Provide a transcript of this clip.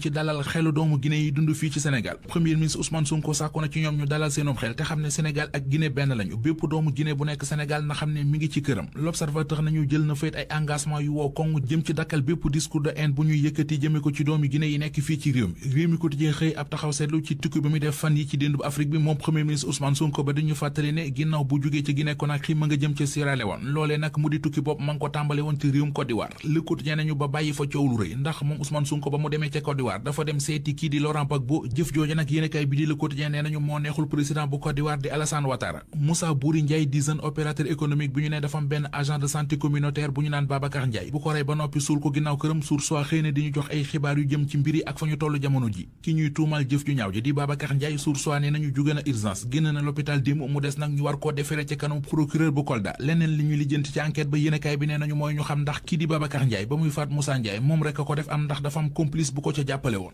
ci dalal xelu doomu Guinée yi dund fii ci Sénégal. Premier ministre Ousmane Sonko sàkku na ci ñoom ñu dalal seenum xel te xam ne Sénégal ak Guinée benn lañu. bépp doomu Guinée bu nekk Sénégal na xam ne mi ngi ci këram. L'Observateur nañu jël na fayit ay engagement yu woo kong jëm ci dakkal bépp discours de haine bu ñuy yëkkati jëme ko ci doomu Guinée yi nekk fii ci réew mi. Réew mi quotidien xëy ab taxaw seetlu ci tukki bi muy def fan yi ci déndub Afrique bi moom Premier ministre Ousmane Sonko ba dañu fàttali ne ginnaaw bu jógee ci Guinée Conakry ma nga jëm ci Sierra Leone loolee nag mu di tukki bopp ma ngi ko tàmbale woon ci réewum Côte d'Ivoire. Le quotidien nañu ba bàyyi fa coow lu rëy ndax moom Ousmane Sonko ba mu demee ca Côte d'Ivoire dafa dem seeti kii di Laurent Gbagbo jëf jooju nag yéenekaay bi di Le Quotidien nee nañu moo neexul président bu Côte d'Ivoire di Alassane Ouattara. Moussa Bouri Ndiaye di jeune opérateur économique bi ñu ne dafa am benn agent de santé communautaire bu ñu naan Babacar Ndiaye bu ko rey ba noppi suul ko ginnaaw këram suur soi xëy na di ñu jox ay xibaar yu jëm ci mbiri ak fa ñu tollu jamono ji ki ñuy tuumal jëf ju ñaaw ji di Babacar Ndiaye suur soi ne nañu jóge na urgence génn na l'hôpital démb mu des nag ñu war koo déféré ci kanam procureur bu Kolda leneen li ñu lijjanti ci enquête ba yéenekaay bi nee nañu mooy ñu xam ndax kii di Babacar Ndiaye ba muy faat Moussa Ndiaye moom rek a ko def am ndax dafa am complice bu ko ca jàppale woon.